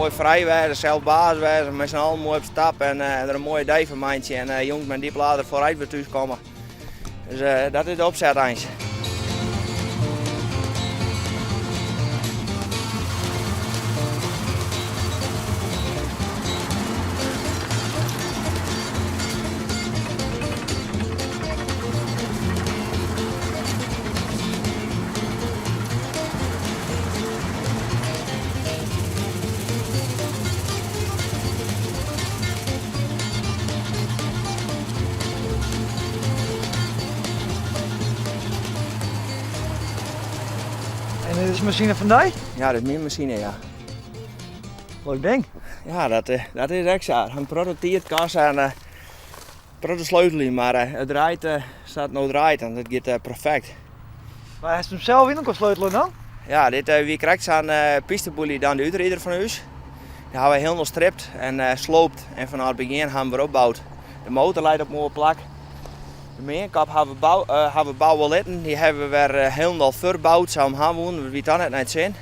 Moai frij wêze, sels baas wêze, mei syn allen moai op stap en der in moaie dei fan meitsje en jûns mei in dieplader foarút wer thús komme. Dus dat is de opset eins. En dit is masine fan dy? Ja, dit is myn masine, ja. Leuk ding. Ja, dat, eh, dat is ek sa. In protte tiid koste en uh, protte sleutelje, mar uh, it draait uh, sa't it no draait en it giet perfekt. Mar hast him sels yn elkoar sleutele dan? Ja, dit wie krekt sa'n pisteboelie dan de útrider fan ús. Dy hawwe we hielendal stript en sloopt en fanôf it begjin hawwe we wer opboud. De motor leit op in oar plak. De meankop hawwe we, hawwe we bouwe litten. Dy hawwe we wer hielendal ferboud sa om har woenen. Dat wie dan net nei it sin.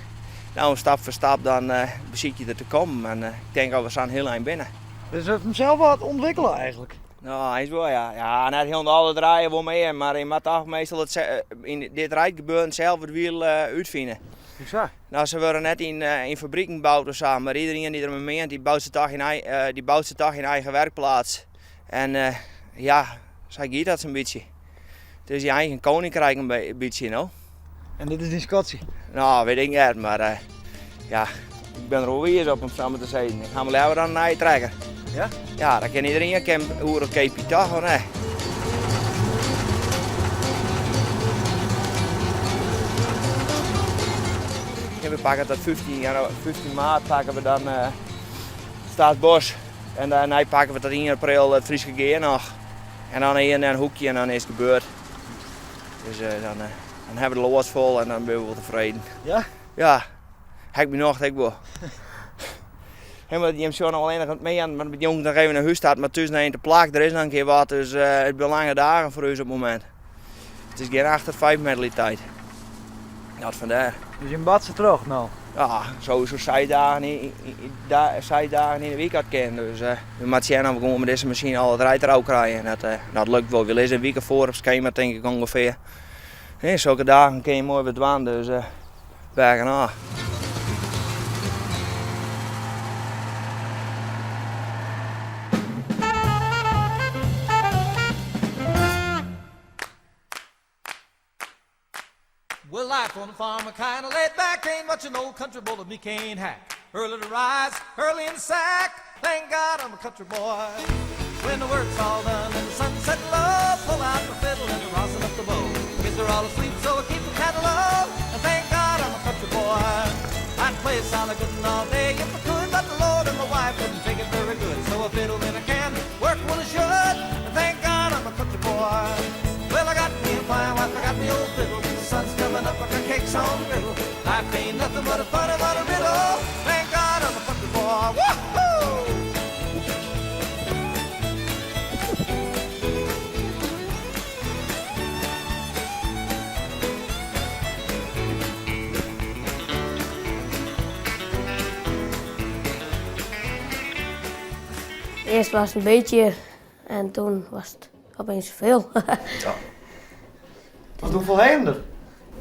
No, stap foar stap dan besykje der te kommen en ik tink dat we sa'n hiel ein binne. Dus hast him sels wat ûntwikkele eigentlik? No, eins wol ja. Ja, net hielendal, der draaie wol mear, mar je moatte toch meastal it, yn dit rijdgebeuren sels it wiel útfine. Sa? No, se wurde net yn, yn fabriken boud of sa, mar iedereen dy't der mei meant, dy bout se toch yn, dy bout se toch yn eigen werkplaats. En ja, sa giet dat sa'n bytsje. It is je eigen koninkrijk in bytsje, no. En dit is dyn skatsje? No, wit ik net, mar uh, ja, ik bin der wol wiis op om sa te sizzen. Ik ha 'm leaver dan in nije trekker. Ja? Ja, dan kin iedereen kin oeral keapje, toch of net? We pakke dat 15, 15 maart pakke we dan uh, Staatsbos. En dêrnei pakke we tot 1 april it Fryske Gea noch. En dan ien en hoekje en dan is it gebeurd. Dus uh, dan, uh, dan hawwe we de loads fol en dan binne we wol tefreden. Ja? Ja, ha ik myn nocht ek wol. Helemaal jim sjogge noch allinnich it meanen, mar de jongen noch even nei hûs ta, mar thús nei te plak, der is noch in kear wat, dus uh, it binne lange dagen foar ús op it momint. It is gjin acht tot vijf mentaliteit. Dat fandêr. Dus jim batse troch no? Ja, sowieso seis dagen yn, seis dagen yn de wike as kin. Dus uh, we moatte sjen of we gewoan mei dizze masine al it rijtrouw krije. En dat, uh, dat lukt wol. We lizze in wike foar op skema, tink ik ûngefear. En sokke dagen kin je moai wat dwaan, dus uh, bergen ôf. Well, life on the farm, kind of laid back, ain't much an old country boy like me can't hack. Early to rise, early in the sack. Thank God I'm a country boy. When the work's all done and the sun's setting low, pull out the fiddle and rosin up the bow. Kids are all asleep, so I keep the cattle low. And thank God I'm a country boy. I'd play solid good all day if I could, but the Lord and my wife wouldn't take it very good. So I fiddle when I can, work when I should. And thank God I'm a country boy. Well, I got me a fine wife, I got me old fiddle. The sun's coming up, I got cakes on the griddle. Life ain't nothing but a funny, funny riddle. Thank God I'm a country boy. Woo-hoo! Eerst was het een beetje en toen was het opeens veel. ja. Want hoefolle ha jim der?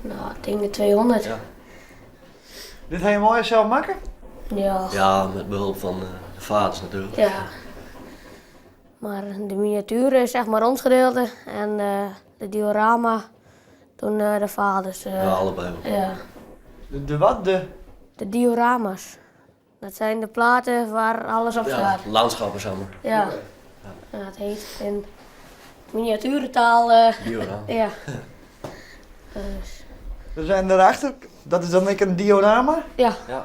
No, ik tink de 200. Ja. Dit ha je moai sels makke? Ja. Ja, met behulp van de vaders natuurlijk. Ja. Maar de miniatuur is zeg maar ons gedeelte en de diorama toen de vaders. Ja, allebei wel. Ja. De, de wat? De? De diorama's. Dat zijn de platen waar alles op Ja, staat. landschappen zeg maar. Ja. Ja, het heet in miniatuurtaal. eh Diorama. ja. Dus, We zijn daarachter, dat is dan ek in diorama? ja, Ja.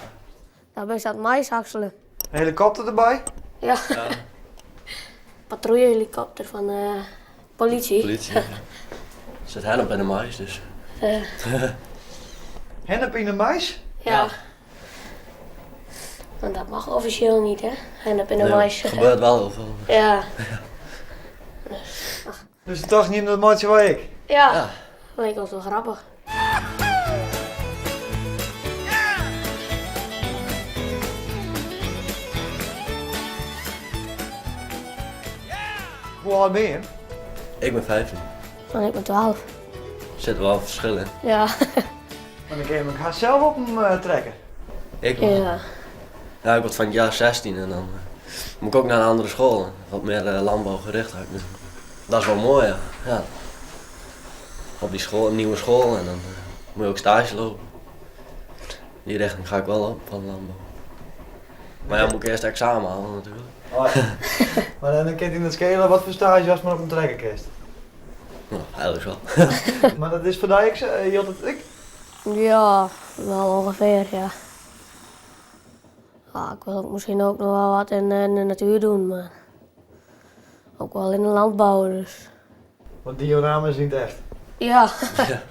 daar staat mais hakselen. Een helikopter derby? Ja. Patrouillehelikopter van de politie. Politie. ja. Zit hennep in de mais, dus. Hennep yn de mais? Ja. Ja. Want dat mag officieel niet, hè? Hennep in de Nee, mais. gebeurt wel heel veel. Ja. Dus toch niet dat meitsje wy ek? Ja. Ja. Leek ons wel grappig. Hoe âld binne je? Ik bin 15. En ik ben 12. Er sit wol ferskil yn. Ja. Maar dan kin je him hast sels op him eh, trekke. Ik wol. Ja. Ja, ik word fan 't jaar 16 en dan eh, moet ik ook naar een andere school. Wat meer eh, landbouwgericht had ik nu. Dat is wel mooi, ja. Ja. Op die school, een nieuwe school en dan moet je ook stage lopen. Die richting ga ik wel op van landbouw. Maar ja, moet ik eerst examen halen natuurlijk. Oh, ja. Maar dan kin it net skele wat foar stage ast mar op in trekker kinst. Nou, eigenlijk wel. Maar dat is foar dy ek, jildt it ek? Ja, wel ongeveer, ja. Ja, ik wil ook misschien ook nog wel wat in de natuur doen, maar ook wel in de landbouw, dus. Want diorama is niet echt. Ja. Ja.